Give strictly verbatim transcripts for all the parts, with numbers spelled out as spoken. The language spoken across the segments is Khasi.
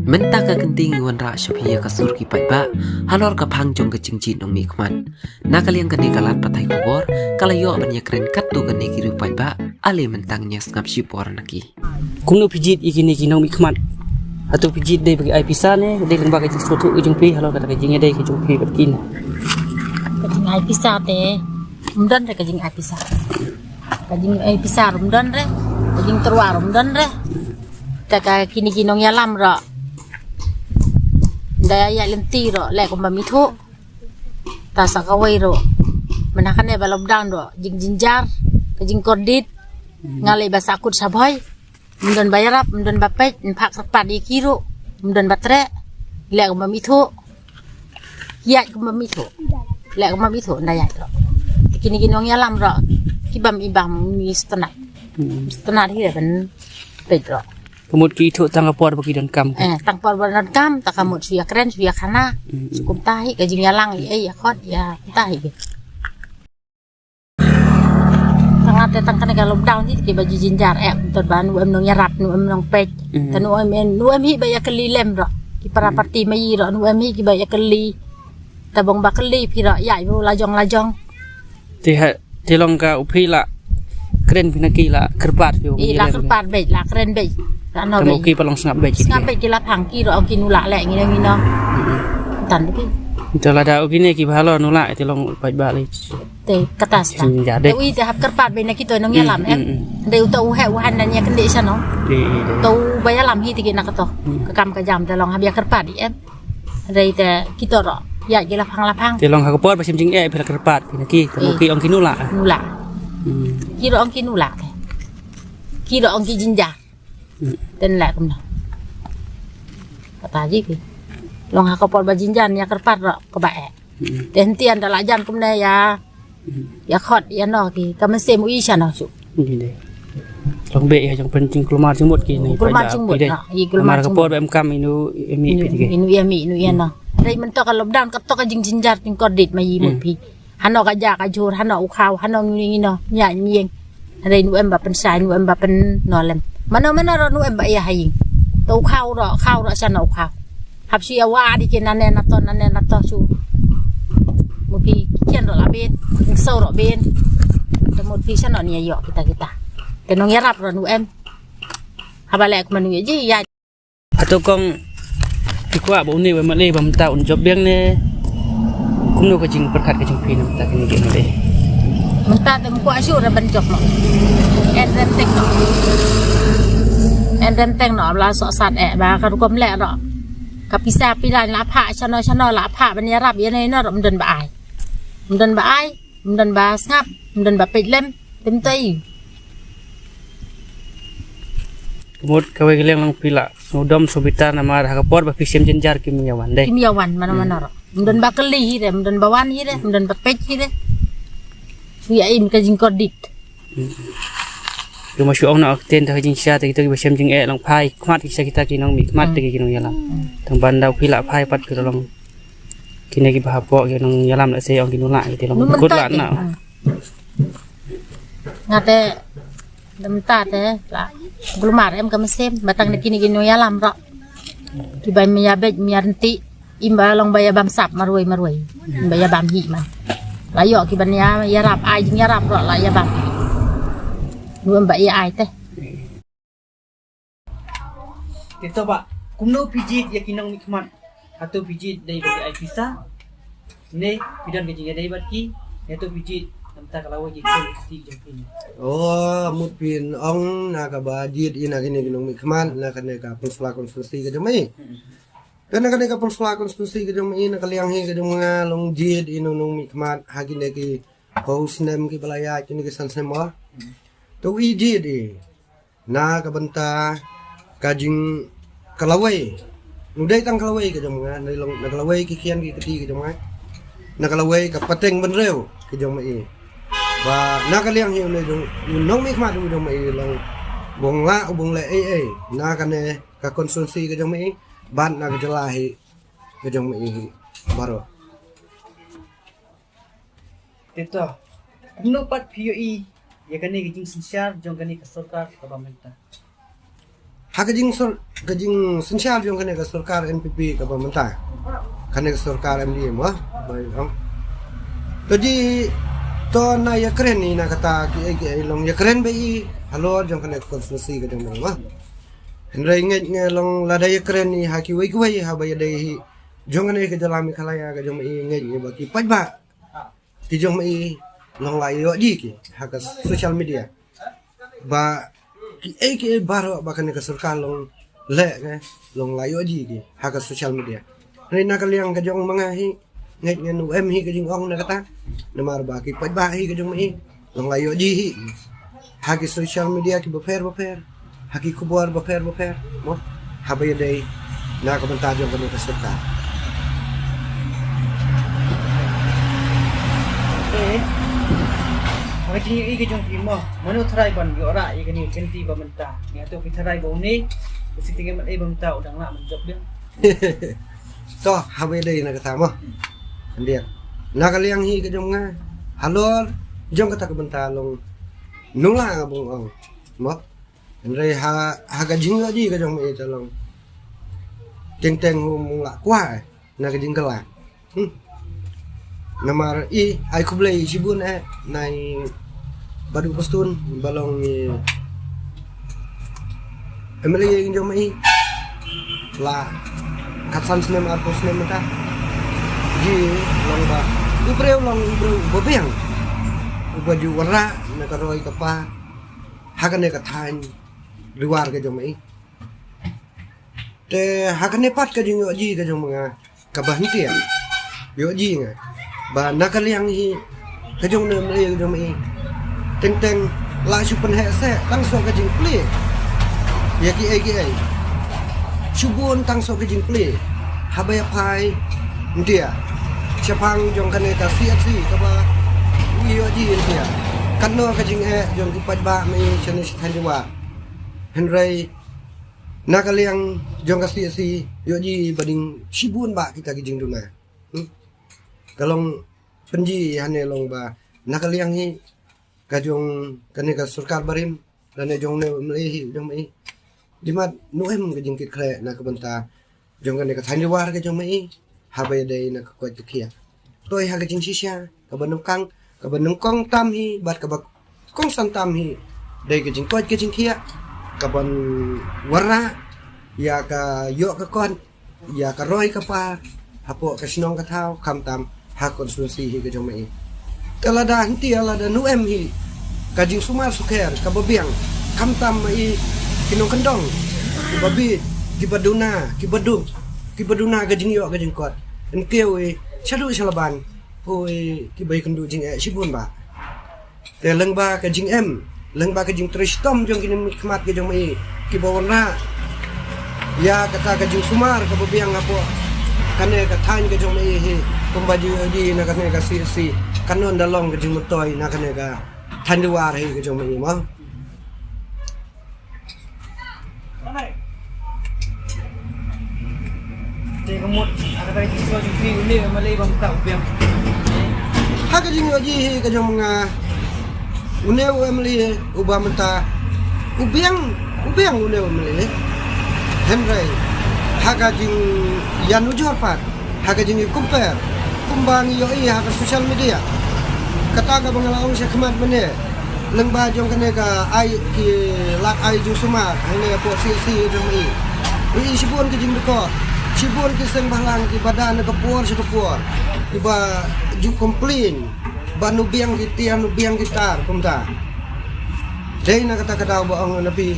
Mynta ka kynti ngi wanrah sha phi ïa ka sur ki paidbah halor ka phang jong ka jingjied nongmihkhmat. Na ka liang kane ka lad pathai khubor ka la ïoh ban ïakren katto katne ki riew paidbah. Ale mynta ngin ïa sngap shipor na ki. Kumno phi jied ïa kine ki nongmihkhmat? Hato phi jied dei ba ki ai pisa ne dei lyngba ka jingsngewthuh ka jong phi halor kata ka jingïadei ka jong phi bad kine? Ka jingai pisa te ym don re, ka jingai pisa. Ka jingai pisa ruh ym don re, ka jingtyrwa ruh ym don re. Te ka kine ki nongïalam ruh da ïa lynti ruh leh kumba ym ithuh. Ta sa kawei ruh mynta kane ba lockdown ruh jingjynjar, ka jingkordit. Nga leh ba sahkut sha bhoi. Ym don ba ïarap, ym don ba peit, ym phah kyrpad ïa ki ruh. Ym don ba treh. Leh kumba ym ithuh. Ïaid kumba ym ithuh. Leh kumba ym ithuh, ynda ïaid ruh. Te kine ki nongïalam ruh ki bam i bam, ym sngewtynnat. Ym sngewtynnat hi ban peit ruh. Ka mut ki ithuh tang ka por ba ki donkam. Eh, tang por ba donkam, tang ka mut shu ïakren, shu ïakhana. Shu kumta hi ka jingïalang, ïa, ïa khot, ïa kumta hi. Tang te tang kane ka lockdown hi te kiba ju jynjar eh, te ba nu em nongïarap, nu em nongpeit. Te nu em, nu em hi ba ïakylli lem ruh ki para party ma i ruh, nu em hi kiba ïakylli. Te bong ba kylli phi ruh ïa u lajong lajong. Te ha, te long ka u phi la kren phi na ki, la kyrpad phi, i la kyrpad beit, la kren beit. Ka no beit ki pa long sngap beit ki. Sngap beit ki la phang ki ruh ong ki nu la leh ngi ngi no. Tan phi. Te lada u kine kiba halor nu la te long u paidbah lei. Te kata sa. Te u i te hap kyrpad beit na kito nongïalam em. Te u to u heh u han na ïa kyndit sha no. Te u ba ïalam hi te ki na kato. Ka kam ka jam te long hap ïa kyrpad i em. Hynrei te kito ruh ïa ki la phang la phang. Te long ha ka por ba shem jingeh phi la kyrpad phi na ki, te ki ong ki nu la. Nu la. Ki ruh ong ki nu la te. Ki ruh ong ki jynjar. Te la kumno. Kata ji phi. Long ha ka por ba jynjar ïa kyrpad ruh kaba eh. Te hyntian da la jan kumne ïa, ïa khot ïa no ki ka mynsiem u i sha no shu. Long beit ïa jong pynjing kulmar jingmut ki ne. Kulmar jingmut. Kulmar ka por ba em kam inu imi phi. Inu imi inu ïa no. Dei mynta ka lockdown ka to ka jingjynjar jingkordit ma i mut phi. Hano ka ja ka jur, hano u khaw, hano ngi ngi no nya ngi. Hynrei nu em ba pynshai, nu em ba pyn nolem. Mano mano ruh nu em ba ïa ha ïing. To u khaw ruh, khaw ruh sha no u khaw. Hap shu ïa wad ïa ki nane na to, nane na to shu. Mut phi kian ruh la bin, ngi so ruh bin. Te mut phi sha no ni ïa ïoh kita kita. Te nongïarap ruh nu em. Haba leh kumno ngi ji ïa. Hato kong phi kwah ba une u MLA ba mynta un jop biang ne? Kumno ka jingpyrkhat ka jong phi na mynta kine ki MLA? Mynta te ym kwah shuh re ban jop mo. En rem teng no. En rem teng no la soh sat eh ba ka rukom leh ruh. Ka pisa pila la phah shano shano la phah ban ïarap ïa ne no ruh ym don ba ai. Ym don ba ai. Ym don ba sngap, ym don ba peit lem, te mynta i. Ka mut kawei ka liang long phi la sngewdom sngewbitar namar ha ka por ba phi shem jynjar kim ïa wan dei. Kim ïa wan mano mano ruh. Ym don ba kylli hi re, ym don ba wan hi re, ym don ba peit hi re. Shu ïa im ka jingkordit. Kumba shu ong na ktien ta ka jingshisha te kita kiba shem jingeh long phai khmat ki sha kita ki nongmihkhmat te ki nongïalam. Tang ban da u phi la phai pat phi la long. Kine kiba hapoh ki nongïalam lehse ong ki nu la ki te long kut la na. Nga te da mynta te la kulmar em ka mynsiem ba tang na kine ki nongïalam ruh. Kiba ïa beit ïa rynti im ba long ba ïa bam sap marwei marwei. Im ba ïa bam hi man. La ïoh kiban ïa ïarap ai jingïarap ruh la ïa bam. Nu em ba ïa ai te. Te to ba kumno phi jied ïa ki nongmihkhmat? Hato phi jied dei ba ki ai pisa ne phi don ka jingïadei bad ki? Hato phi jied namar ka lawei ki kti jong phi? O, mut phin ong na kaba jied ïa na kine ki nongmihkhmat na kane ka Pynursla constituency ka jong i. Te na kane ka Pynursla constituency ka jong i na ka liang hi ka jong nga long jied ïa nongmihkhmat ha kine ki hynriew snem kiba la ïaid kine ki san snem o. To i jied i na ka bynta ka jing ka lawei. Nu dei tang ka lawei ka jong nga, na long na ka lawei ki khian ki kti ka jong nga. Na ka lawei ka pateng bynriew ka jong ma i. Ba na ka liang hi u ne jong u nongmihkhmat u jong ma i long bong la u bong le ei ei na kane ka constituency ka jong ma i. Ban na ka jylla hi ka jong ma i hi baroh. Te to kumno pat phi ïohi Ïa kane ka jingsynshar jong kane ka sorkar kaba mynta. Ha ka jingsor-, ka jingsynshar jong kane ka sorkar N P P kaba mynta. Kane ka sorkar M D A mo. Bai, oh. To ji, to na ïakren ïa na kata kiei kiei long ïakren beit halor jong kane ka constituency ka jong me mo. Hynrei ngeit nga long lada ïakren ïa ha kiwei kiwei haba ïadei hi jong kane ka jylla Meghalaya ka jong me ngeit nga ba ki paidbah ki jong me long la ïoh ji ki ha ka social media. Ba kiei kiei baroh ba kane ka sorkar long leh ka long la ïoh ji ki ha ka social media. Hynrei na ka liang ka jong ma nga hi ngeit nga nu em hi ka jingong na kata. Namar ba ki paidbah hi ka jong me long la ïoh ji hi ha ki social media ki bapher bapher, ha ki khubor bapher bapher mo, haba ïadei na ka bynta jong kane ka sorkar. Eh, ha ka jingïohi ka jong phi mo, mano tharai ban ïoh rah ïa kane ka kynti ba mynta? Ïa to phi tharai ba une u sitting M L A ba mynta u dang lah ban jop biang. To, haba ïadei na kata mo. Ndiak. Na ka liang hi ka jong nga halor jong kata ka bynta long nula nga bung ong mo. Hynrei ha, ha ka jingïohi ka jong me te long teng teng u mung la kwah eh na ka jingkylla. Hmm. Namar i ai khublei shibun eh na i Badu Pastun ba long i M L A jong me i la katsan snem arphew snem mynta. Ji long ba u briew long u briew uba biang uba ju wanrah na ka roi ka par ha kane ka thaiñ Dwar ka jong me i. Te ha kane pat ka jingïohi ka jong nga kaba hyntiang ïohi nga ba na ka liang hi ka jong ne me i ka jong me i teng teng la shu pynheh seh tang so ka jingplie ïa kiei kiei. Shu bun tang so ka jingplie haba ïa phai hyntiang shaphang jong kane ka C H C kaba u ïohi hyntiang. Katno ka jingeh jong ki paidbah me i shane sha thaiñ Dwar. Hynrei na ka liang jong ka C H C ïohi ba ding shibun ba kita ki jingduna. Hmm? Ka long pynji hane long ba na ka liang hi ka jong kane ka sorkar barim lane jong ne me i hi jong me i. Di mat nu em ka jingkit khleh na ka bynta jong kane ka thaiñ Dwar ka jong me i haba ïadei na ka koit ka khiah. Toi ha ka jingshisha kaba nyngkong, kaba nyngkong tam hi bad kaba kongsan tam hi dei ka jingkoit ka jingkhiah kaban wanrah ïa ka ïoh ka kot ïa ka roi ka par hapoh ka shnong ka thaw khamtam ha constituency hi ka jong me i. Te lada hyntiang lada nu em hi ka jingsumar sukher kaba biang khamtam me i ki nongkyndong kiba bit kiba duna kiba duk kiba duna ka jingïoh ka jingkot. Yn kiew i shaduh shalaban poi kiba ïakynduh jingeh shibun ba. Te lyngba ka jingem lyngba ka jingtrei shitom jong kine ki khmat ka jong me i kiba wanrah ïa kata ka jingsumar kaba biang hapoh kane ka thaiñ ka jong me i hi kumba ju ïohi na kane ka C H C. Kan ym da long ka jingmyntoi na kane ka thaiñ Dwar hi ka jong me i mo. Te ka mut ha kata ka jingsngew jong phi une u M L A ba mynta u biang? Ha ka jingïohi hi ka jong nga une u M L A uba mynta u biang, u biang une u M L A. Hynrei ha ka jingïanujor pat ha ka jingïakompare kumba ngi ïohi ha ka social media. Kata kaba nga la ong sha khmat mynne lyngba jong kane ka ai ki lad ai jingsumar hangne hapoh C H C jong me i. Ri shibun ki jingdukor shibun ki seng bhalang kiba da na ka por sha ka por kiba ju complain ba nu biang ki tiar nu biang ki tar kumta. Dei na kata ka daw ba ong na phi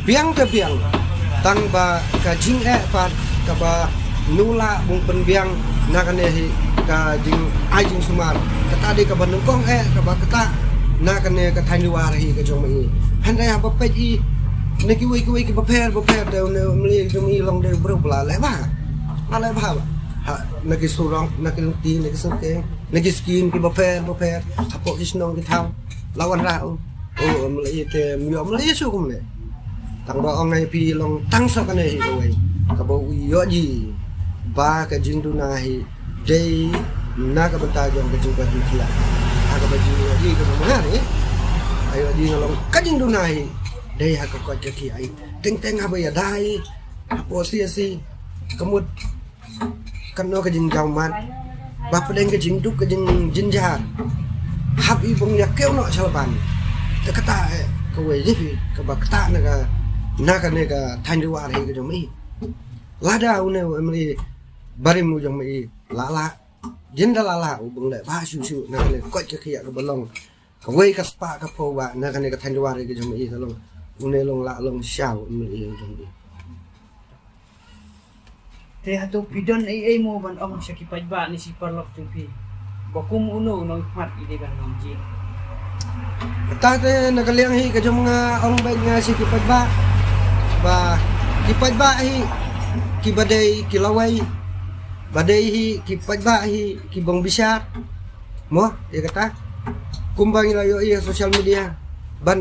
biang te biang tang ba ka jingeh pat kaba nu lah bun pynbiang na kane hi ka jingai jingsumar. Kata dei kaba nyngkong eh kaba kata na kane ka thaiñ Dwar hi ka jong me i. Hynrei haba peit i na kiwei kiwei kiba pher ba pher te une u M L A jong me i long dei u briew ba la leh bha, la leh bha ba ha na ki surok na ki lynti na ki sngewthuh na ki skim kiba pher ba pher hapoh ki shnong ki thaw la wanrah u. O, mlei te myo mlei shu kumne. Tang ba ong ai phi long tang sa kane hi kawei kaba u ïohi ba ka jingduna hi dei na ka bynta jong ka jingkoit jingkhiah. Ha kaba jingïohi ka jong nga ni Ayo di ngalong ka jingduna hi dei ha ka koit ka khiah hi. Teng teng haba ïada hi hapoh C S C ka mut kano ka jingjawmat ba pdeng ka jingduk ka jingjynjar hap i bong ïa kiew noh sha la ban. Te kata eh kawei jingphi kaba kata na ka na kane ka thaiñ Riwar hi ka jong i. Lada une u M L A barim u jong i la la jin da la la u bong leh ba shu shu na kane koit ka khiah kaba long kawei ka spah ka phew ba na kane ka thaiñ Riwar hi ka jong i ka long une long la long sha u M L A jong i. Te hato phi don ei ei mo ban ong sha ki paidbah ne shi paralok jong phi ba kum uno u nongkhmat i dei ban long jied? Kata te na ka liang hi ka jong nga ong bad nga sha ki paidbah ba ki paidbah hi ki ba dei ki lawei ba dei hi ki paidbah hi ki bong bishar. Mo ïa kata kumba ngi la ïohi ha social media ban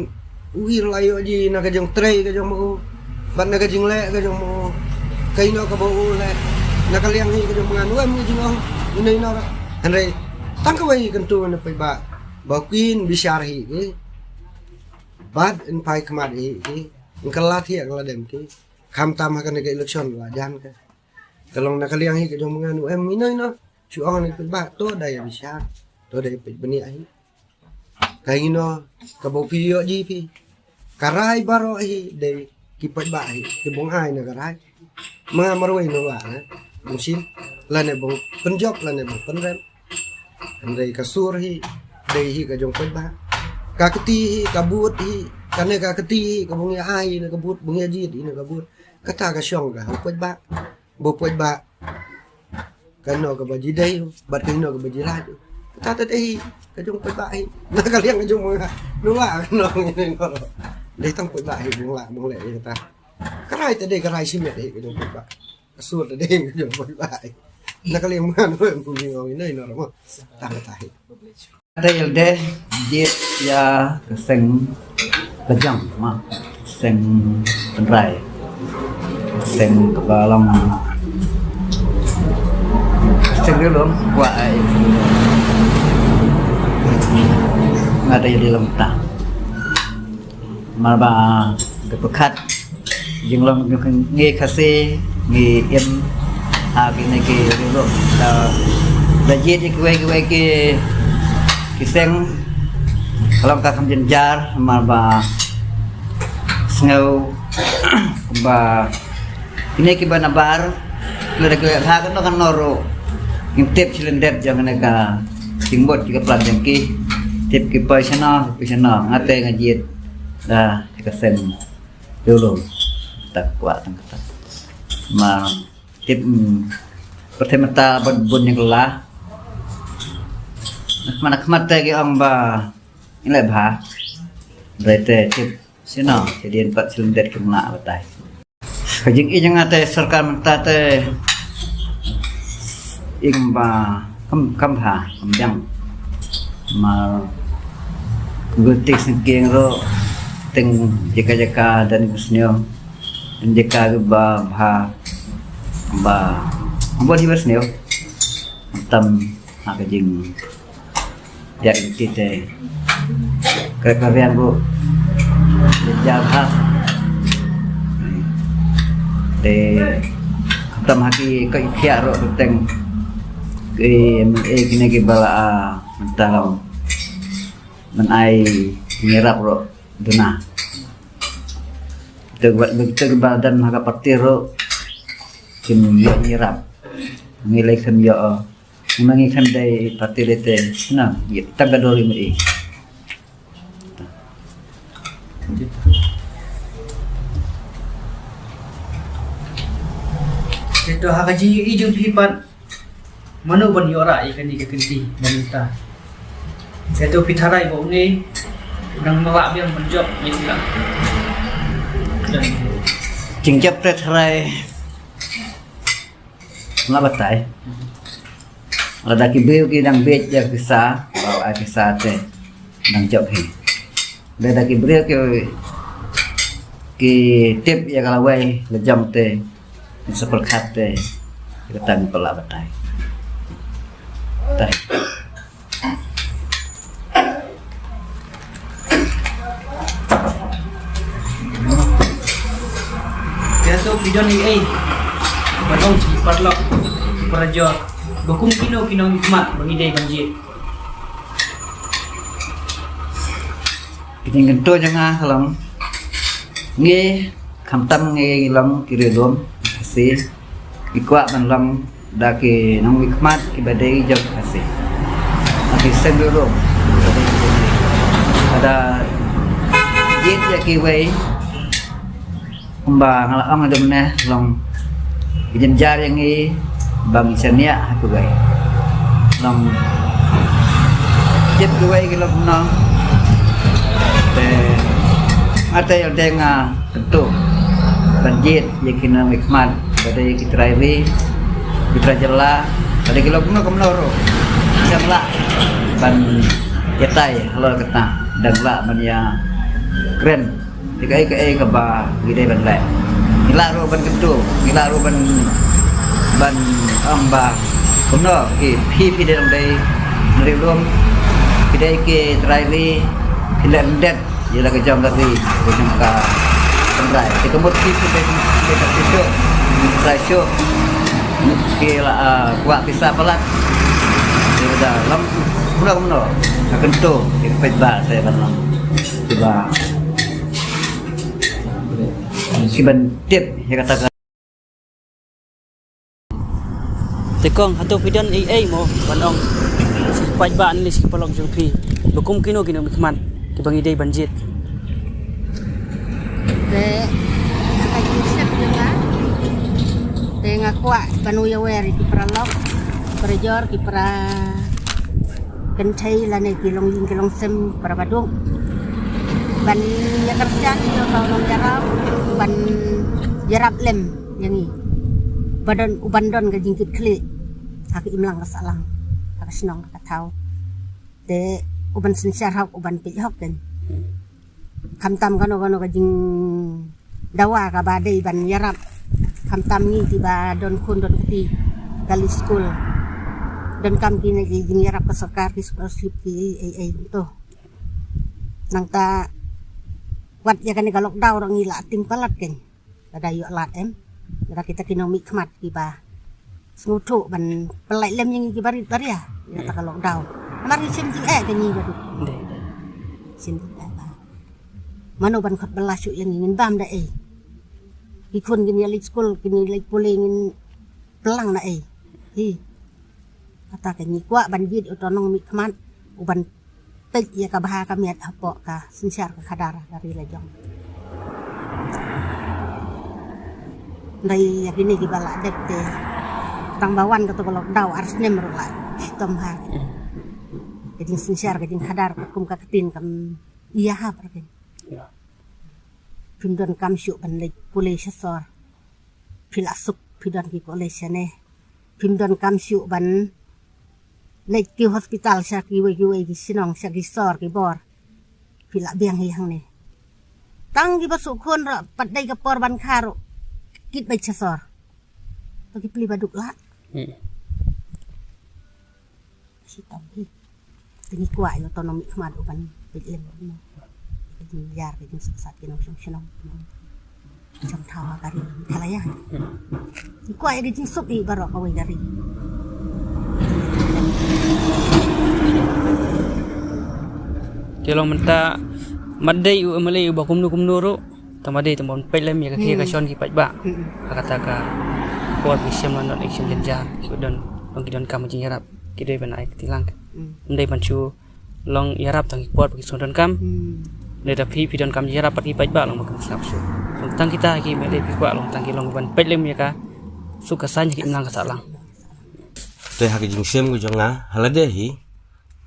u i la ïohi na ka jingtrei ka jong mo ban na ka jingleh ka jong mo. Kaei noh kaba u leh na ka liang hi ka jong mo ngan u em ka jingong ino ino. Hynrei tang kawei kan tu na paidbah ba kin bishar hi ki bad in phai khmat hi ki in ka la thiah ka la dem ki khamtam ha kane ka election la jan ka. Ka long na ka liang hi ka jong mo ngan u em ino ino. Shu ong ne paidbah to da ïa bishar to da ïa peit bniah hi. Ka ino kaba phi ïoh ji phi ka rai baroh hi dei ki paidbah hi ki bong ai na ka rai. Ma nga marwei na wa na bong shin lane bong pynjop lane bong pynrem. Hynrei ka sur hi dei hi ka jong paidbah. Ka kti hi ka but hi kane ka kti hi ka bong ïa ai na ka but bong ïa jied hi na ka but. Kata ka shong ka ha paidbah. Ba paidbah kano kaba ji dei bad kano kaba ji lait. Kata te dei ka jong paidbah hi na ka liang ka jong mo nga nu wa kano ngi ne no dei tang paidbah hi bong la bong leh kata. Ka rai te dei ka rai shimet hi ka jong paidbah. Ka sur te dei ka jong paidbah hi na ka liang mo nga nu em bong ngi ong ino ino mo tang kata hi. Ada ïalade jied ïa ka seng lajong ma seng tynrai seng kaba long seng ri long kwah ai. Nga da ïalade long ta marba ka pyrkhat jinglong jong ngi Khasi ngi im ha kine ki riluk da da jied ïa kiwei kiwei ki ki seng ka long ka kam jynjar marba sngew ba kine kiba nabar lada ki leh bha kano kano ruh ngim tip sha lyndet jong kane ka jingmut ki ka plan jong ki tip ki poi shano ki poi shano nga te nga jied da ka seng. Dulu tak kwah tang kata ma tip pyrthei mynta bad bun ïa ka la khmat khmat te ki ong ba ngi leh bha. Hynrei te tip sino te dien pat sha lyndet ki mna batai. Ka jingïeit jong nga te sorkar mynta te ing ba kam kam bha kam biang ma gulti sngewkieng ruh teng jaka jaka dan ku sniew dan jaka ba bha ba ba hi ba sniew tam ha ka jing ïa ki te kre ka riang bu ja bha te tam ha ki ka khia ro teng ki me kine ki bala a ta lam men ai ngirap ro duna te ba te ba dan ha ka parti ro kim ïa ngirap ngi lei kim ïa Nga ngi khan dei parti lete na tang ka dori mu i. Te to ha ka jingïohi jong phi pat mano ban ïoh rah ïa kane ka kynti ba mynta. Te to phi tharai ba une nang mala biang ban jop ïa sila. Jingjop te tharai. Nga batai. Lada ki briew ki dang bit ïa ki sa, ba ai ki sa te dang jop hi. Lada ki briew ki ki tip ïa ka lawei la jong te sa pyrkhat te ka tang pala batai. Tai. Phi don ei ei ban ong sha ki paralok, ki parajor, ba kum kino ki nongmihkhmat ba ngi dei ban jied? Ki jingkyntu jong nga ka long, ngi khamtam ngi long ki riewlum Khasi, ngi kwah ban long da ki nongmihkhmat kiba dei jong Khasi. Ngi sem riewlum, lada jied ïa kiwei, kumba nga la ong haduh mynne, long ki jynjar ïa ngi ba ngi shaniah ha kiwei. Long jied kiwei ki long kumno. Te nga te ïa dei nga kyntu ban jied ïa ki nongmihkhmat, ba dei ki trai ri, ki trai jylla, ba dei ki long kumno kumno ruh, dang lah ban ïatai halor kata, dang lah ban ïakren ïa kaei kaei kaba ngi dei ban leh. Ngi lah ruh ban kyntu, ngi lah ruh ban, ban ong ba kumno ki, phi phi dei long dei riewlum, phi dei ki trai ri, phi leh lyndet ïa la ka jong ka ri, ka jong ka tynrai. Te ka mut ki phi dei, phi dei ka phi shuh, trai shuh, ki la, ah, kwah pisa palat. Te da long kumno kumno, ka kyntu ki paidbah te ban long kiba, kiban tip ïa kata ka. Te kong, hato phi don ei ei mo ban ong sha ki paidbah ne sha ki paralok jong phi ba kum kino kino ki nongmihkhmat kiba ngi dei ban jied? Te ka jingshem jong nga, te nga kwah ban u ïawer ïa ki paralok, parajor, ki para kynthei lane ki longïing ki longsem, para baduk, ban ïa kyrshan ïa uto u nongïarap ban ïarap lem ïa ngi, ba don, u ban don ka jingkitkhlieh ha ka imlang ka sahlang, ha ka shnong ha ka thaw. Te u ban synshar hok, u ban peit hok kein. Khamtam kano kano ka jingdawa kaba dei ban ïarap. Khamtam ngi kiba don khun don kti ka leit skul, donkam kine ki jingïarap ka sorkar, ki scholarship, ki ei ei ei to. Nangta wat ïa kane ka lockdown ruh ngi la tieng palat kein. Lada ïoh lad em, lada kita ki nongmihkhmat kiba sngewthuh ban pynlait lem ïa ngi kiba rit baria ïa kata ka lockdown. Namar ngi shem jingeh ka ngi baduk. Dei, dei. Shem jingeh ba mano ban khot bylla shuh ïa ngi, ngin bam da ei? Ki khun kin ïa leit skul, kin ïa leit pule, ngin pynlang da ei? Hi. Kata ka ngi kwah ban jied uto u nongmihkhmat u ban peit ïa ka bha ka miat hapoh ka synshar ka khadar ka ri la jong. Ndai ïa kine kiba la dep te tang ba wan kato ka lockdown ar snem ruh la shitom bha. Ka jingsynshar ka jingkhadar kum ka ktien kam ïa hap ruh kein. Phim donkam shuh ban leit pule sha sor. Phi la suk, phi don ki college shane. Phim donkam shuh ban leit ki hospital sha kiwei kiwei ki shnong, sha ki sor ki bor. Phi la biang hi hangne. Tang kiba suk khun ruh, pat dei ka por ban kha ruh, kit beit sha sor. To ki pli baduk lah. Hmm. Shitom hi. Te ngi kwah ïa uto u nongmihkhmat u ban peit lem, ka jingïar, ka jingsuk sat ki nongshong shnong, nongshong thaw ha ka ri Meghalaya. Ngi kwah ïa ka jingsuk ïa baroh kawei ka ri. Te long mynta mat dei u M L A uba kumno kumno ruh, tang ba dei tang ban peit lem ïa ka khie ka shon ki paidbah. Hmm. Ha kata ka por ki shem, la don ki shem jynjar, ki don, don ki donkam jingïarap, ki dei ban ai kti lang. Hmm. Ym dei ban shu long ïarap tang ki por ba ki shu donkam. Hmm. Ym dei da phi, phi donkam jingïarap pat ki paidbah long ba kin sngap shuh. Long tang kita ki M L A phi kwah long tang ki long ban peit lem ïa ka suk ka saiñ ha ka imlang ka sahlang. Te ha ka jingshem ka jong nga, ha lade hi,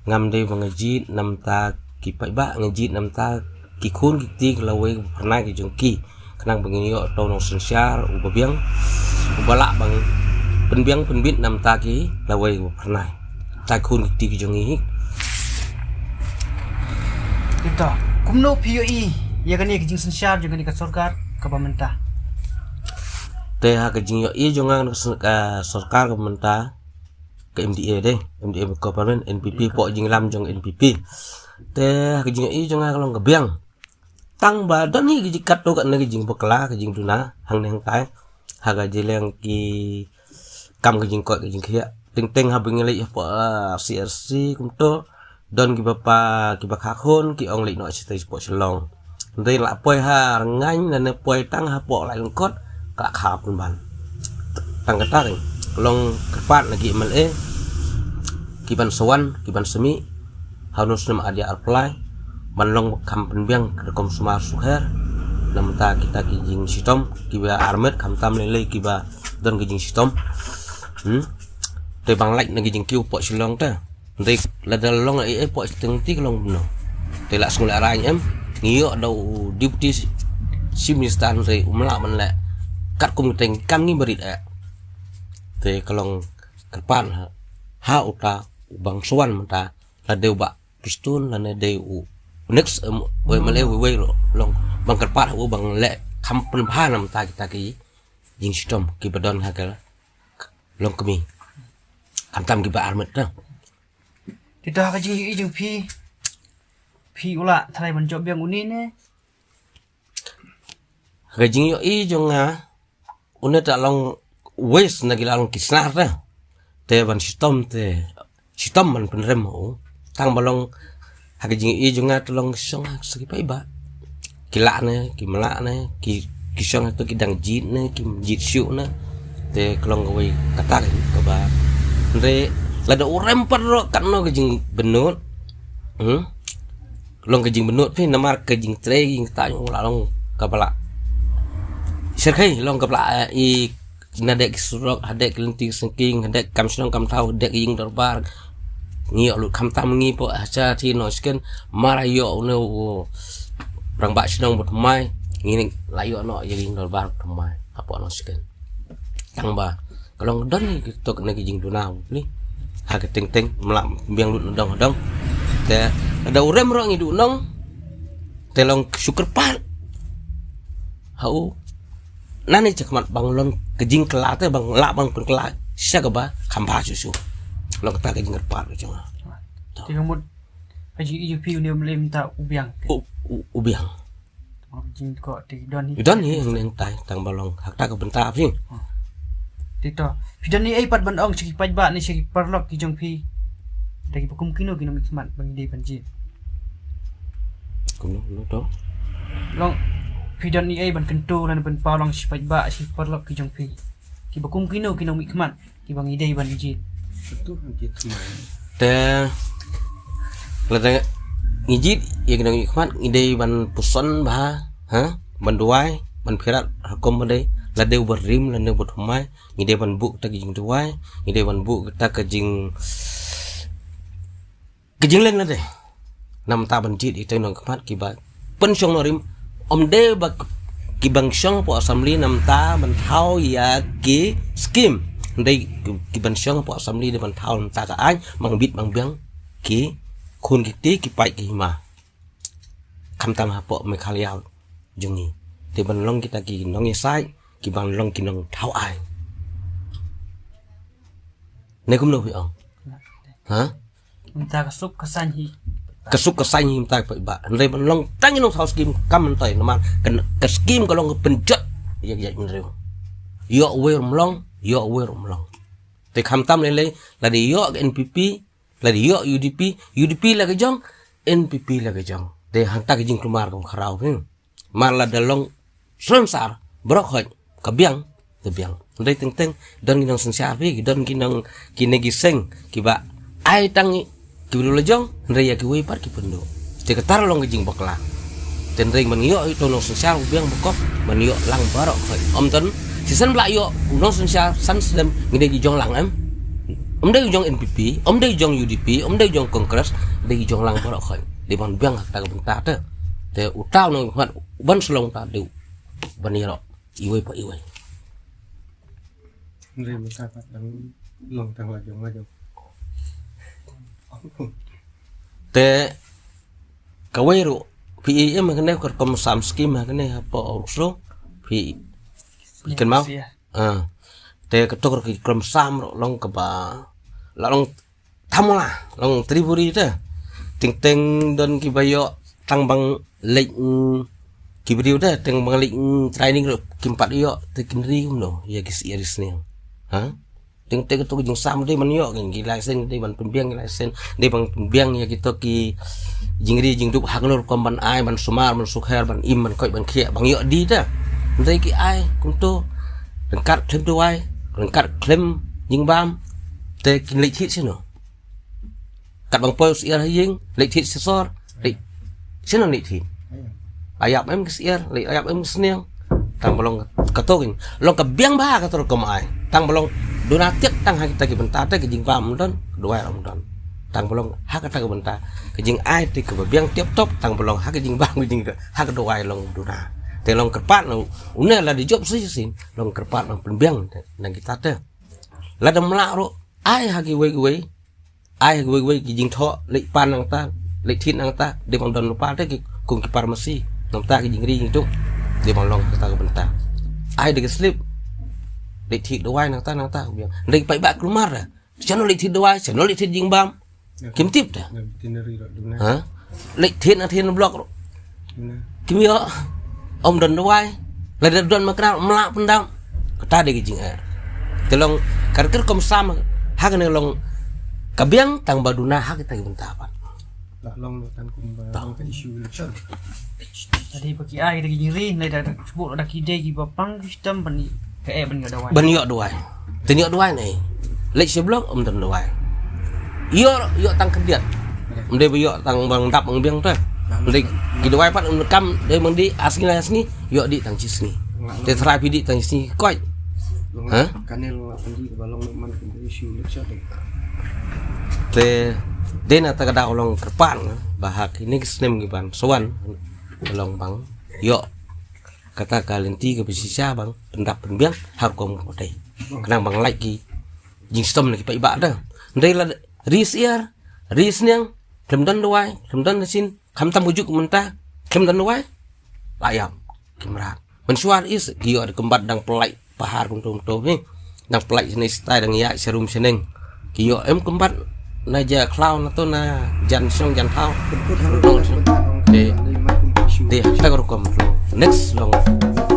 ngam dei ba nga jied namar ki paidbah, nga jied namar ki khun ki kti ki lawei ki phyrnai ki jong ki. Khnang ba ngin ïoh uto u nongsynshar uba biang, uba lah ban pynbiang pynbit namar ki lawei ki phyrnai, namar ki khun ki kti ki jong ngi hi. Kumno phi ïohi ïa kane ka jingsynshar jong kane ka sorkar kaba mynta? Te ha ka jingïohi jong nga, ka sorkar kaba mynta, ka M D A dei, M D A government, N P P, pok jinglam jong N P P. Te ha ka jingïohi jong nga ka long ka biang. Tang ba don hi ki jingkat to ka na ki jingbakla, ki jingduna, hangne hangtai. Ha ka jingïaleh ki kam ki jingkoit ki jingkhiah. Teng teng haba ngi leit hapoh, ah, C R C kumto. Don kiba pa, kiba kha khun, ki ong leit noh shatei shapoh Shillong. Hynrei la poi ha Rngaiñ lane poi tang hapoh Laitlangkot, ka la kha pynban. Tang kata ka long kyrpad na ki M L A, ki ban sa wan, ki ban sa mih, ha uno u snem ar hajar arphew lai, ban long kham pynbiang ka rukom sumar sukher, namar kita ki jingshitom, kiba armet khamtam lei lei kiba don ki jingshitom. Hmm? Te ban lait na ki jingkiew hapoh Shillong te. Hynrei lada long ei ei hapoh Shillong te ka long kumno. Te la sngewlehrain em, ngi ïoh da u Deputy Chief Minister hynrei um lah ban leh katkum ki teng kam ngi barit eh. Te ka long kyrpad ha, ha uta u bang sa wan mynta, la dei u Bah Prestone lane dei u next, em, u M L A uwei uwei ruh long ban kyrpad ha u ban leh kham pynbha namar kita ki jingshitom kiba don ha ka Longkmie. Khamtam kiba armet te. Te to ha ka jingïohi jong phi, phi u la tharai ban jop biang une ne? Ha ka jingïohi jong nga, une te long waste na ki la long ki snar te. Te ban shitom te, shitom ban pynrem ha u. Tang ba long ha ka jingïohi jong nga te long shong ha sa ki paidbah. Ki lah ne, kim lah ne, ki, ki shong hato ki dang jied ne, kim jied shuh ne. Te ka long kawei kata ka kaba. Hynrei lada u rem pat ruh katno ka jingbynnud. Hmm? Long ka jingbynnud phi namar ka jingtrei jingktah jong u la long kaba la shyrkhei, long kaba la, eh, i na dek ki surok, ha dek ki lynti ki syngking, ha dek kam shnong kam thaw, ha dek ki ïing dorbar. Ngi ïoh lut khamtam ngi hapoh Hajar Thie Nongshken, mar ïoh une u rangbah shnong ba thymmai, ngi la ïoh noh ïa ki ïing dorbar ba thymmai hapoh Nongshken. Tang ba ka long don hi ki tok na ki jingduna u pli. Ha ka teng teng mla biang lut na dong dong. Te da u rem ruh ngi duh nong. Te long shu kyrpad ha u. Nane chakhmat ban long ka jingkylla te ban lah ban pynkylla sha kaba kham bha shuh shuh. Long kata ka jingkyrpad ka jong nga. Te ka mut ka jingïohi jong phi une u M L A mynta u biang. U, u, u biang. Jingkoit te don hi. Don hi hangne hangtai tang ba long ha kata ka bynta phi. Te to phi don hi ei pat ban ong sha ki paidbah ne sha ki paralok ki jong phi. Da kiba kum kino ki nongmihkhmat ba ngi dei ban jied. Kumno, kumno to? Long phi don hi ei ban kyntu lane ban paw lang sha ki paidbah sha ki paralok ki jong phi. Kiba kum kino ki nongmihkhmat. Kiba ngi dei ban jied. Te lada ngi jied ïa ki nongmihkhmat ngi dei ban puson bha, ha? Ban duwai, ban pyrkhat ha kum ba dei, lada u ba rim lada u ba thymmai, ngi dei ban buh kata ka jingduwai, ngi dei ban buh kata ka jing Ka jingleh na dei. Namar ta ban jied ïa ki nongmihkhmat kiba pynshong nongrim. Ym dei ba ki ban shong hapoh assembly namar ta ban thaw ïa ki skim. Dei ki ban shong hapoh assembly dei ban thaw namar ta ka aiñ, ban bit ban biang ki khun ki kti ki paid ki hima. Khamtam hapoh Meghalaya jong ngi. Te ban long kita ki nongïasaid, ki ban long ki nongthaw aiñ. Ne kumno phi ong? Ha? Mynta ka suk ka saiñ hi. Ka suk ka saiñ hi mynta ka paidbah. Hynrei ban long tang ïa nongthaw skim kam myntoi namar ka, ka skim ka long ka pynjot ïa ka jaitbynriew. Ïoh uwei ruh ym long, ïoh uwei ruh ym long. Te khamtam lei lei, lada ïoh ka N P P, lada ïoh U D P, U D P la ka jong, N P P la ka jong. Te hangta ka jingkulmar ka khraw phi. Mar lada long sronsar, baroh khoit, ka biang, ka biang. Hynrei teng teng, don ki nongsynshar phi, don ki nong, kine ki seng, kiba ai tang ki briew la jong, hynrei ïa kiwei pat ki pynduh. Te kata ruh long ka jingbakla. Te hynrei ban ïoh ïa uto u nongsynshar u biang ba kop, ban ïoh lang baroh khoit. Ym don, shisien ba la ïoh u nongsynshar san snem, ngi dei ki jong lang em. Ym dei u jong N P P, ym dei u jong U D P, ym dei u jong Congress, dei ki jong lang baroh khoit. Dei ban biang ha kata ka bynta te. Te uta u nongmihkhmat ban shlong ta dei ban ïaroh iwei pa iwei. Hynrei mynta pat dang long tang la jong la jong. Te kawei ruh phi i em ha kane ka rukom sam skim ha kane hapoh Urksro phi, phi kynmaw. Ah. Te kato ka rukom sam ruh long kaba la long thamla, long triburi te. Teng teng don kiba ïoh tang ban leit, mm, Ki briew da teng bang leit training ruh kim pat ïoh, te kin ri kumno ïa ki syiar sniang. Ha? Teng teng tu jingsam dei ban ïoh ki license, dei ban pynbiang ki license, dei ban pynbiang ïa kito ki jingri jingdup hangne rukom ban ai, ban sumar, ban sukher, ban im, ban koit, ban khiah, bang ïoh di da. Dei ki ai kumto, ryngkat khlem duwai, ryngkat khlem jingbam, te kin leit thied sino. Kat bang poi u syiar ha ïing, leit thied sisor, leit sino leit thied. Ïap em ki syiar, leit ïap em ki sniang. Tang ba long kato kin long ka biang bha kato rukom ai. Tang ba long duna tiak tang ha kita ki bynta te ki jingbam ym don, duwai ym don. Tang ba long ha kata ka bynta, ka jingai te ka ba biang tiap top, tang ba long ha ka jingbam ka jing ha ka duwai long duna. Te long kyrpad na une la di jop sa shisien, long kyrpad na pynbiang nang kita te. Lada mlah ruh ai ha kiwei kiwei, ai ha kiwei kiwei ki jingthoh, leit pan nangta, leit thied nangta, dei bang don lypa te ki kum ki pharmacy, nangta ki jingri jingdup, dei bang long kata ka bynta. Ai da ki slip, leit thied duwai nangta nangta ka biang. Dei ki paidbah kulmar da. Shano leit thied duwai, shano leit thied jingbam. Kim tip da. Ha? Leit thied na thied na block ruh. Kim ïoh. Ym don duwai. Lada don ma kynnoh mlah pyndam. Kata dei ka jingeh. Te long ka rukom sam ha kane long ka biang tang ba duna ha kita ki bynta pat. Lah long lo tan kumba long ka issue election. Tadi ba ki ai da ki jingri, nai da sbuk da ki dei ki ba pang ki stem ban ka eh ban ïoh duwai. Ban ïoh duwai. Te ïoh duwai nai. Leit sha block ym don duwai. Ïoh ïoh tang khyndiat. Ym dei ba ïoh tang bang dap bang biang te. Ym dei ki duwai pat ym kam dei bang di ar sngi lai ar sngi ïoh di tang shi sngi. Te tharai phi di tang shi sngi koit. Ha? Kane long la pynji ka ba long man ka issue election. Te dei na ta ka daw long kyrpad ba ha kine ki snem ki ban sa wan long bang ïoh kata ka lynti ka ba shisha bang pyndap pynbiang ha rukom ka ba dei. Khnang bang lait ki jingshitom na ki paidbah da. Dei la ri syiar, ri sniang, khlem don duwai, khlem don shisien, khamtam ka juk mynta, khlem don duwai. La ïap ki mrad. Mynshuwa is ki ïoh da kymbat dang pynlait pahar kumto kumto hi. Dang pynlait shisien stai dang ïaid sharum shaneng. Ki ïoh em kymbat na ja khlaw na to na jan shong jan thaw. Te te ha ka rukom long. Next long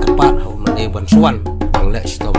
kyrpad ha u ma dei ban sa wan bang leh shitom.